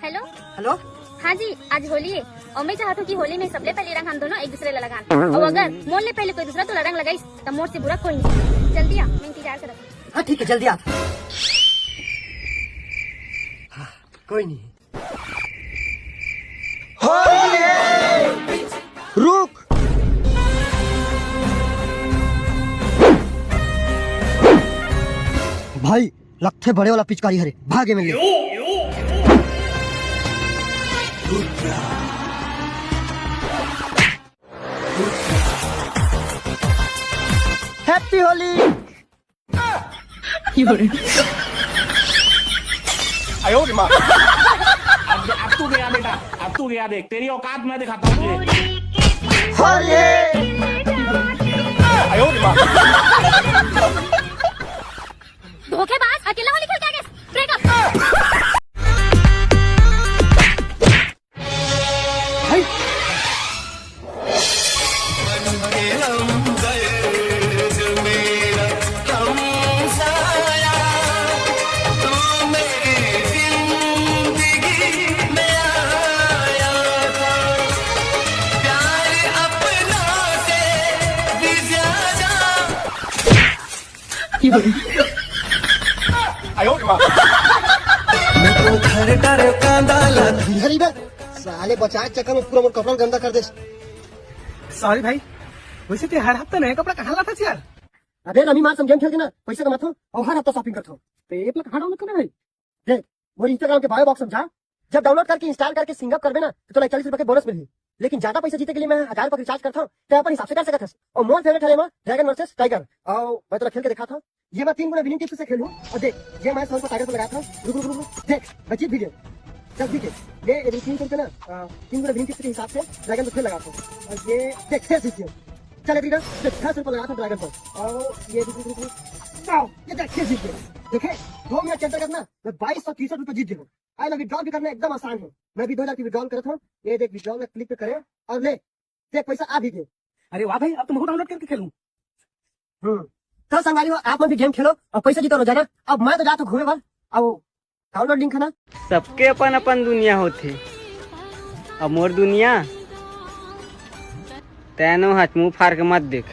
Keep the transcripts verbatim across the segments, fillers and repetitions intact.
Hello. Hello. हाँ जी, आज होली है और मैं चाहत हूँ कि होली में सबले पहले रंग हम दोनों एक दूसरे ला लगान। और अगर मोर ले पहले कोई दूसरा तोला रंग लगाइस, त मोर से बुरा कोई नहीं। जल्दी आ, मैं इंतजार करत हूँ। हाँ, ठीक है, जल्दी आ। हाँ, कोई नहीं। रुक भाई, लगथे बड़े वाला पिचकारी हरे, भागे में ले। Happy होली। अब, अब तू गया बेटा, अब तू गया, देख तेरी औकात मैं दिखाता हूँ तुझे। होली। धोखेबाज, अकेला होली खेल के आ गए। Breakup। भाई। इधर ही बे, साले बचाए चक्कर में पूरा मोर कपड़ा गंदा कर दे। Sorry भाई, वैसे ते हर हफ्ता नया कपड़ा कहाँ लाथस यार? अबे रमी मार सम game खेल के ना पैसा कमाथो और हर हफ्ता shopping करथो। ते app ला कहाँ download करना भाई? देख, मोर Instagram के bio box में जा, जब download करके install करके sign up करबे ना, तो तोला चालीस रुपए के bonus मिलही। लेकिन ज्यादा पैसा जीते के लिए मैं हजार रुपए के recharge करथो, ते अपन हिसाब से कर सकत हस। और मोर favourite हरे मा Dragon versus Tiger, और मैं तोला खेल के दिखाथो। ये मैं तीन गुना winning tips से खेलूँ, और देख, ये मैं सौ रुपए Tiger पे लगाया था, रुक, रुक, रुक, रुक, देख, मैं जीत भी गया, जब जीत गया, ये, ये तीन सौ रुपए ना, अ, तीन गुना winning tips के हिसाब से Dragon पे फिर लगा था, और ये, देख, फिर जीत गया, चल, देख, छह सौ रुपए लगा था Dragon पर, और ये, रुक, रुक, रुक, रुक, वाओ, ये देख, फिर जीत गया, देखे, दो मिनट के अंतर्गत ना, मैं बाईस सौ तिरसठ रुपए जीत गया। आए ना, withdrawal भी करना एकदम आसान है। मैं भी दो हजार की withdrawal करत हूँ। ये देख, withdrawal में click पे करें और ले, देख, पैसा आ भी गए। अरे वाह भाई, अब तो मैं download करके खेलूं। हम्म, तो संगवारी हो, आप मन भी game खेलो और पैसा जीतो रोजाना। अब मैं तो जाता हूँ घूमे बर। अब download link है ना। सबके अपन अपन दुनिया होथे, अब मोर दुनिया तैनो हच मुंह फार के मत देख।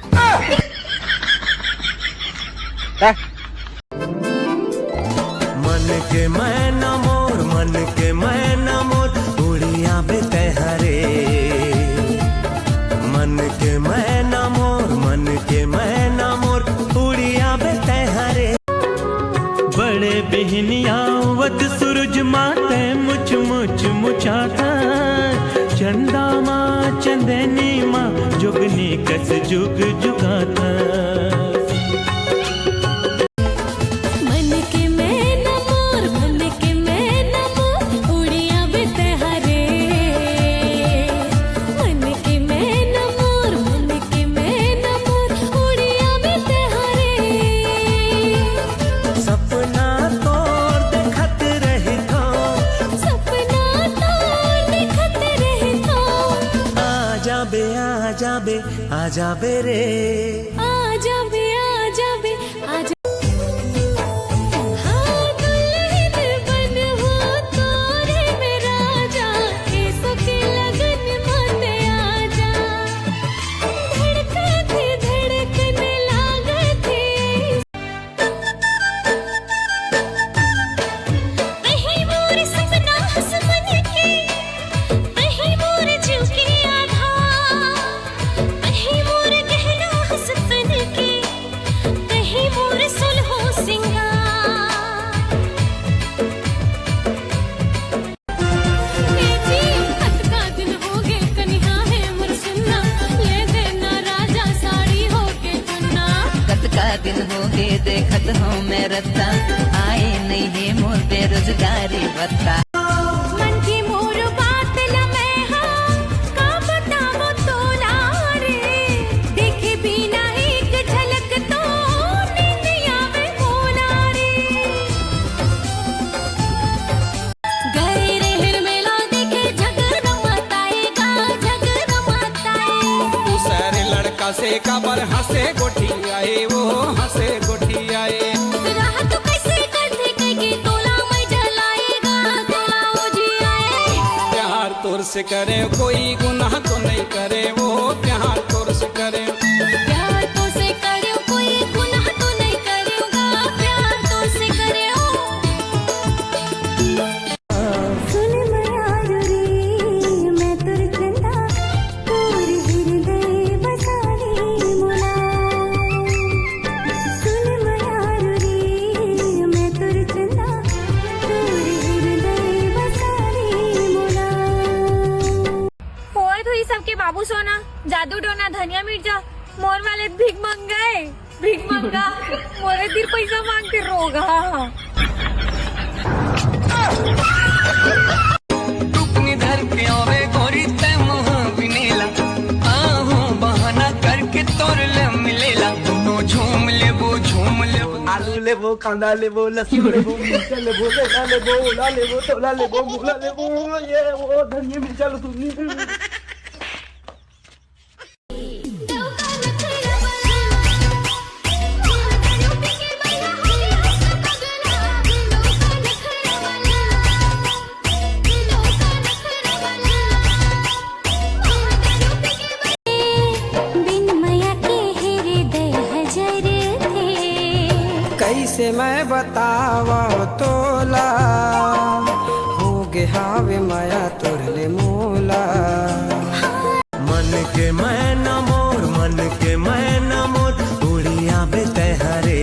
ता। मन के मैना मोर, मन के मैना मोर, उड़िया बे तैं हरे। मन के मैना मोर, मन के मैना मोर, उड़िया बे तैं हरे। बड़े बिहनिया उवत सूरज माते मुछ मुछ मुचाता, चंदा माँ चंदनी माँ जुगनी कस जुग जुगाता। मन के मैना मोर, मन के मैना मोर, उड़िया बे तैं हरे। मन के मैना मोर, मन के मैना मोर, उड़िया बे तैं हरे। सपना तोर देखत रहिथों। सपना तोर देखत रहिथों। आ जाबे, आ जाबे, आ जाबे रे। आ जाबे, आ जाबे, आ जा। हाँ, दुल्हन बनहूँ तोरे में राजा, एसो के लगन मत आजा। धड़कथे, धड़कन लागथे। वही मोर सपना हस मन के, वही मोर जीव के आधार, वही मोर गहना हस तन के, वही मोर सुलहो सिंगार। ए जी, कतका दिन होगे कनिहा हे मोर सुन्ना, ले देना राजा साड़ी होके चुन्ना। कतका दिन होगे देखत हूँ मैं रत्ता, आए नहीं है मोर बेरोजगारी भत्ता। मन की मोर बात ल मैं हा का बतावो तोला रे, देखे बिना एक झलक तो नींद आवे मोला रे। गए रहर मेला देखे झगड़ मत आएगा, झगड़ मत आए। दूसरे लड़का से काबर हंसे गोठियाए, वो हंसे गोठियाए। राह तो कैसे करथे कह के तोला मैं जलाएगा, तोला ओ जी आए। से करे, कोई गुनाह तो नहीं करे, वो प्यार तोर से करे। प्यार तो से करे, कोई गुनाह तो नहीं करे, प्यार तो से करे। सुन मयारू रे, मैं तोर चंदा, तोर हृदय बसाले मोला। सुन मयारू रे, मैं तोर चंदा, तोर हृदय बसाले मोला। होए तो ये सबके बाबू सोना, जादू टोना, धनिया मिर्जा, मोर वाले भीख मंगा है, भीख मंगा, मोरे तीर पैसा मांग के रोगा। टुकनी धर के आवे गोरी तै मुँह बिनेला, आहू बहाना करके तोर ले मिलेला। दोनों झूम लेबो, झूम लेबो। आलू लेबो, कांदा लेबो, लहसुन लेबो, मिर्चा लेबो, बेला लेबो, ओला लेबो, तोला लेबो, मुला लेबो, ये वो धनिया मिर्चा लो तुमने। बिन मया के हृदय हजर थे। कैसे मैं बतावा तोला, हो गे हावे मया तोर ले मोला। मन के मैना मोर, मन के मैना मोर, उड़िया बे तैहरे।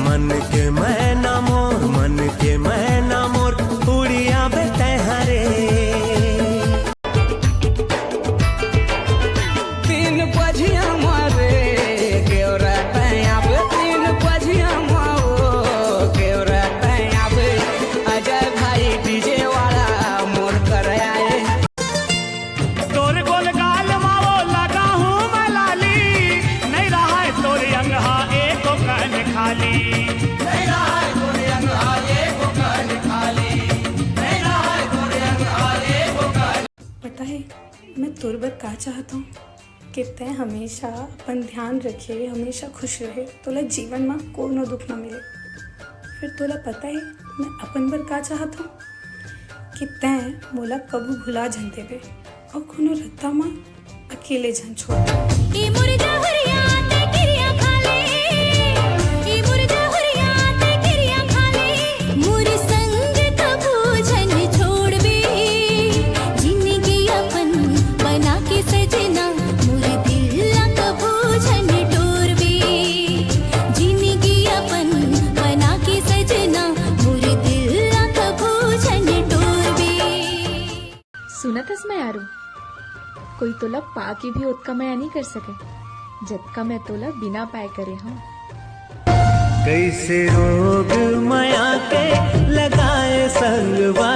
मन के मैना मोर, मन के मैना मोर, उड़िया बे तैहरे। तीन बजिया मारे केवरा तैयाब, तीन बजिया माओ केवरा तैयाब। अजय भाई डीजे वाला मोर कर आए। तोर गोल गाल माओ लगा हूँ मैं लाली, नहीं रहा है तोर अंगहा एको कान खाली। नहीं रहा है तोर अंगहा एको कान खाली, नहीं रहा है तोर अंगहा एको कान। पता है मैं तोर बर का चाहत हूँ? कि तैं हमेशा अपन ध्यान रखे, हमेशा खुश रहे, तोला जीवन म कोनो दुख न मिले। फिर तोला पता है मैं अपन बर का चाहत हूँ? कि तैं मोला कभू भुला झन देबे अउ कोनो रद्दा म अकेले झन छोड़। ए मोर जहरिया ते किरिया खा ले, ए मोर जहरिया ते किरिया खा ले, मोर संग कभू झन छोड़बे। जिनगी अपन बना के सजना, मोर दिल ला कभू झन टोरबे। जिनगी अपन बना के सजना, मोर दिल ला कभू झन टोरबे। सुनत हस मयारू, कोई तोला पा के भी ओतका मया नहीं कर सके, जतका मैं तोला बिना पाए करे हूँ। कैसे रोग मया के लगाए संगवा,